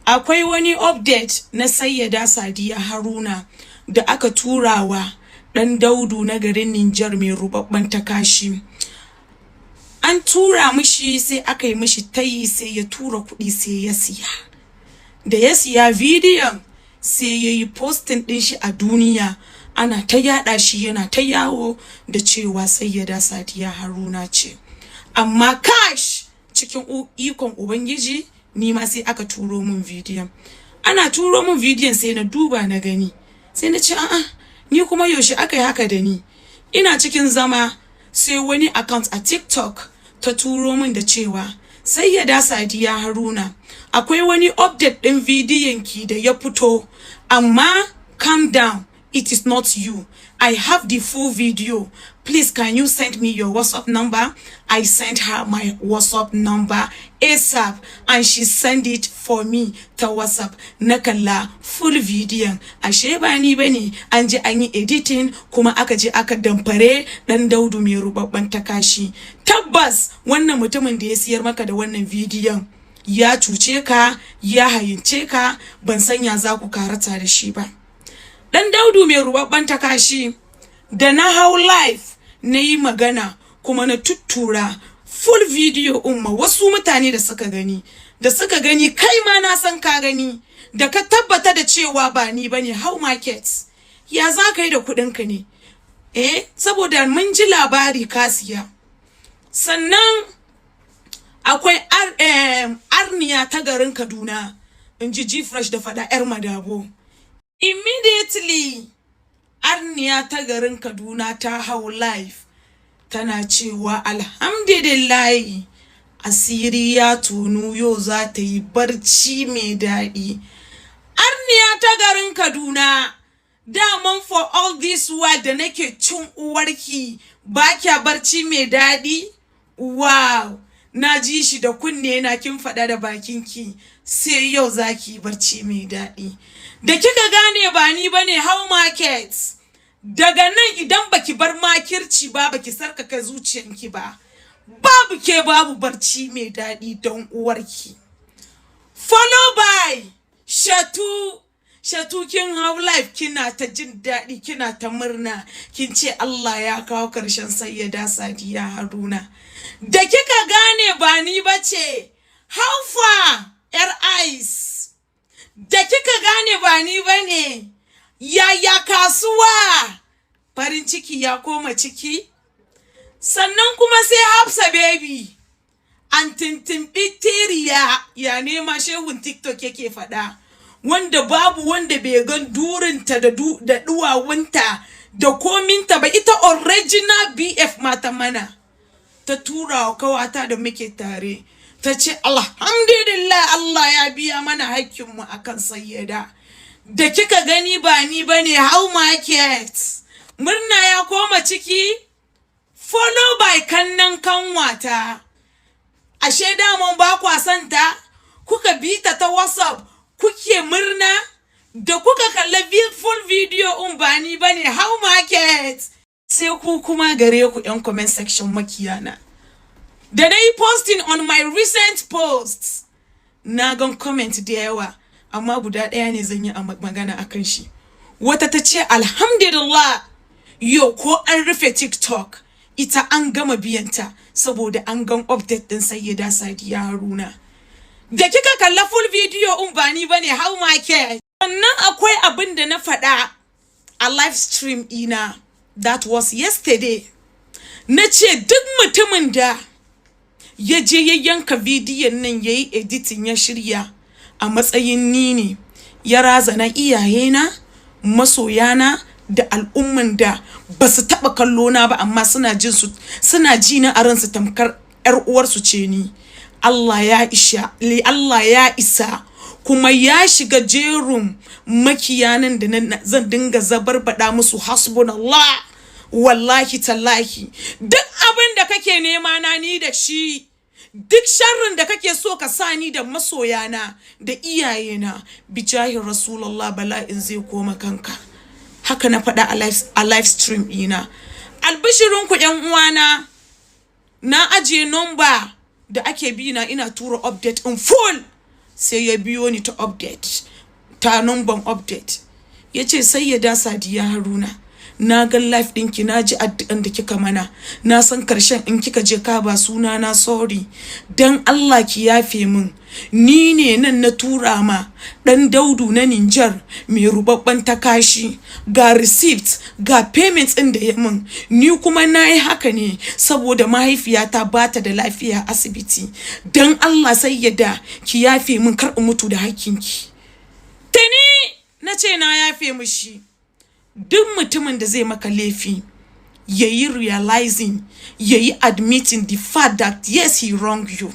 Akwai wani update na Sayyada Sadiya Haruna da aka turawa ɗan Daudu na garin Nijar mai rubabben takashi. An tura mishi, sai aka yi mishi tayi, sai ya tura kuɗi, sai ya siya. Da ya siya bidiyon, sai ya yi posting ɗin shi a duniya, ana ta yaɗa shi, yana ta yawo da cewa Sayyada Sadiya Haruna ce. Amma kash, cikin ikon Ubangiji, ni ma sai aka turo min bidiyon. Ana turo min bidiyon, sai na duba na gani. Sai na ce, "A'a, ni kuma yaushe aka yi haka da ni?" Ina cikin zama, sai wani account a TikTok ta turo min da cewa Sayyada Sadiya Haruna, akwai wani update ɗin bidiyon ki da ya fito, amma calm down, it is not you. I have the full video. Please, can you send me your WhatsApp number? I sent her my WhatsApp number ASAP and she sent it for me ta WhatsApp. Na kalla full video. Ashe ba ni bane, an je an yi editing kuma aka je aka damfare dan Daudu mai rubabban takashi. Tabbas wannan mutumin da ya siyar maka da wannan bidiyon ya cuce ka, ya hayince ka, ban sanya za ku karata da shi ba. Dan Daudu mai rubabban takashi, da na hau live na yi magana kuma na tuttura full video umma wasu mutane da suka gani, kai ma na san ka gani, da ka tabbata da cewa ba ni bane, how market, ya za ka yi da kuɗinka ne? Eh, saboda mun ji labari ka siya. Sannan akwai arniya ta garin Kaduna, in ji G-Fresh da faɗa, 'yar madabo. Immediately arniya ta garin Kaduna ta hau live tana cewa alhamdulillahi, asiri ya tonu, yau za ta yi barci mai daɗi. Arniya ta garin Kaduna, daman for all this while da nake cin uwarki ba kya barci mai daɗi? Wow, na ji shi da kunne na, kin faɗa da bakinki, sai yau za ki yi barci mai daɗi. Da kika gane ba ni bane, how market? Daga nan idan baki bar makirci ba, baki sarkaka zuciyanki ba, babu ke babu barci mai daɗi don uwarki. Follow by Shatu. Shatu, kin hau live kina ta jin daɗi, kina ta murna, kin ce Allah ya kawo ƙarshen Sayyada Sadiya Haruna. Da kika gane ba ni bace, how far, yar ice? Da kika gane ba ni bane, yaya kasuwa? Farin ciki ya koma ciki. Sannan kuma sai Hafsa Baby, an tintimbi tiriya, ya nema shehun TikTok yake faɗa, wanda babu wanda bai gan durinta da duwawunta da kominta ba, ita original BF mata mana. Ta tura wa kawata da muke tare, ta ce alhamdulillah, Allah ya biya mana hakkinmu akan Sayyada. Da kika gani ba ni bane, how market? Murna ya koma ciki. Follow by kannan kanwata, ashe daman ba kwa santa, kuka bi ta ta WhatsApp kuke murna. Da kuka kalla full video un, ba ni bane, how market? Sai ku kuma gare ku yan comment section makiyana, da na yi posting on my recent posts, na gan comment da yawa, amma guda ɗaya ne zan yi a magana akan shi. Wata ta ce alhamdulillah, yau ko an rufe TikTok, ita an gama biyanta, saboda an gan update din Sayyida Sadiya Haruna. Da kika kalla full video un, ba ni bane, how market? Sannan akwai abin da na faɗa a live stream ina, that was yesterday. Na ce duk mutumin da ya je ya yanka bidiyon nan, ya yi editing, ya shirya a matsayin ni ne, ya razana iyayena, masoyana da al'umman da ba su taɓa kallo na ba, amma suna jin su, suna ji na a ransu tamkar yar uwarsu ce ni, Allah ya isha, Allah ya isa, kuma ya shiga jerin makiyanan da zan dinga zabarbada musu hasbunallah. Wallahi tallahi, duk abin da kake nema na ni da shi, duk sharrin da kake so ka sa ni da masoyana da iyayena, bijahin Rasulullah, bala'in zai koma kanka. Haka na faɗa a live stream ɗina. Albishirinku yan uwana, na ajiye number da ake bi na ina tura update in full. Sai ya biyo ni ta update, ta numban update. Ya ce, "Sayyada Sadiya Haruna, na ga live ɗinki, na ji addu'an da kika mana. Na san karshen in kika je ka ba suna na. Sorry, dan Allah ki yafe min. Ni ne nan na tura ma ɗan daudu na Nijar mai rubabban takashi. Ga receipt, ga payment ɗin da ya min. Ni kuma na yi haka ne saboda mahaifiyata ba ta da lafiya asibiti. Dan Allah, Sayyada, ki yafe min, kar in mutu da hakkinki." Tani na ce na yafe mishi. Duk mutumin da zai maka laifi, yayi realizing, yayi admitting the fact that yes, he wrong you,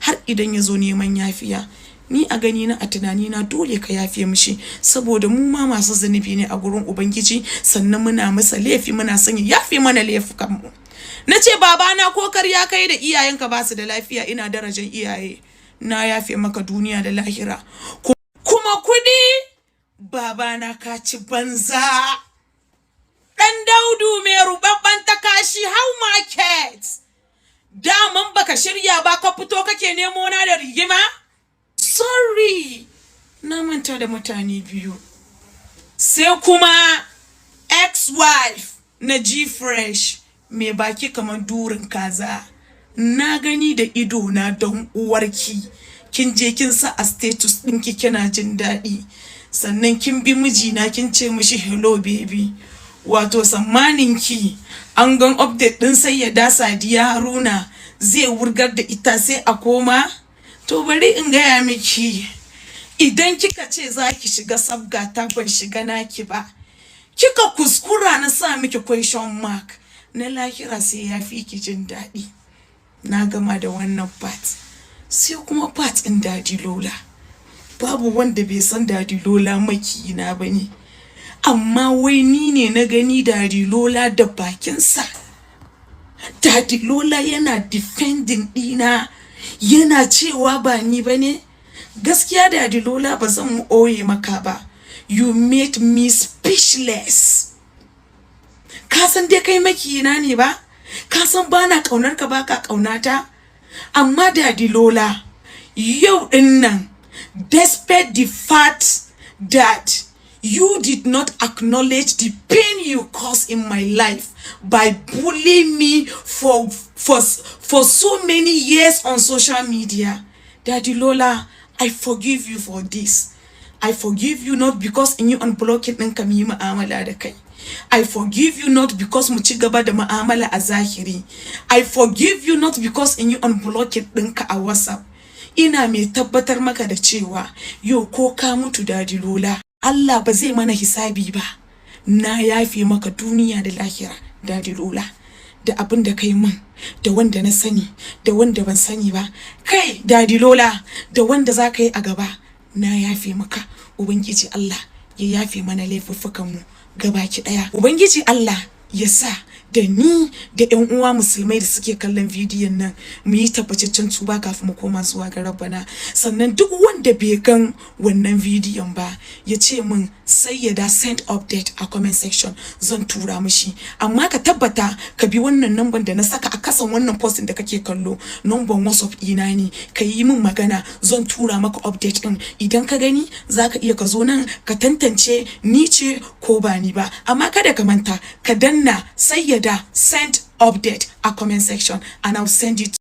har idan ya zo neman yafiya, ni a gani na, a tunani na, dole ka yafe mishi, saboda mu ma masu zunubi ne a gurin Ubangiji, sannan muna masa laifi, muna son ya yafe mana laifukan mu. Na ce, "Babana, ko karya kai da iyayenka ba su da lafiya, ina darajar iyaye. Na yafe maka duniya da lahira. Kuma kudi, babana, ka ci banza. Ɗan daudu mai rubabban takashi, how market daman baka shirya ba, ka fito kake nemo na da rigima." Sorry, na manta da mutane biyu. Sai kuma ex-wife na G-Fresh mai baki kamar durin kaza. Na gani da ido na, don uwarki, kin je kin sa a status ɗinki kina jin daɗi, sannan kin bi mijina kin ce mishi, 'Hello baby.' Wato tsammanin ki an gan update ɗin Sayyada Sadiya Haruna zai wurgar da ita sai a koma. To, bari in gaya miki, idan kika ce za ki shiga sabgata, ban shiga naki ba, kika kuskura na sa miki question mark, na lahira sai ya fi ki jin daɗi. Na gama da wannan part. Sai kuma part ɗin Daddy Lola. Babu wanda bai san Daddy Lola makiyina ba ne, amma wai ni ne na gani Daddy Lola da bakinsa, Daddy Lola yana defending ɗina, yana cewa ba ni ba ne. Gaskiya, Daddy Lola, ba zan ɓoye maka ba, you made me speechless. Ka san dai kai makiyina ne ba? Ka san bana kaunar ka, baka kaunata. Amma Daddy Lola, yau din nan, despite the fact that you did not acknowledge the pain you caused in my life by bullying me for so many years on social media, Daddy Lola, I forgive you for this. I forgive you not because in yi unblocking ɗinka mu yi mu'amala da kai. I forgive you not because mu ci gaba da mu'amala a zahiri. I forgive you not because in yi unblocking ɗinka a WhatsApp. Ina mai tabbatar maka da cewa yau ko ka mutu, Daddy Lola, Allah ba zai mana hisabi ba. Na yafe maka duniya da lahira, Daddy Lola. Da abin da kai min, da wanda na sani, da wanda ban sani ba. Kai, Daddy Lola, da wanda za ka yi a gaba, na yafe maka. Ubangiji Allah ya yafe mana laifuffukanmu gabaki ɗaya. Ubangiji Allah ya sa da ni da ƴan uwa musulmai da suke kallon bidiyon nan mu yi tabbataccen tuba kafin mu koma zuwa ga Rabbana. Sannan duk wanda bai gan wannan bidiyon ba, ya ce min, "Sayyada, send update," a comment section, zan tura mishi. Amma ka tabbata ka bi wannan number da na saka a kasan wannan posting da kake kallo. Number WhatsApp ɗina ne. Ka yi min magana, zan tura maka update ɗin. Idan ka gani, zaka iya ka zo nan ka tantance ni ce ko ba ni ba. Amma kada ka manta ka danna "Sayyada, send update" a comment section and I'll send it.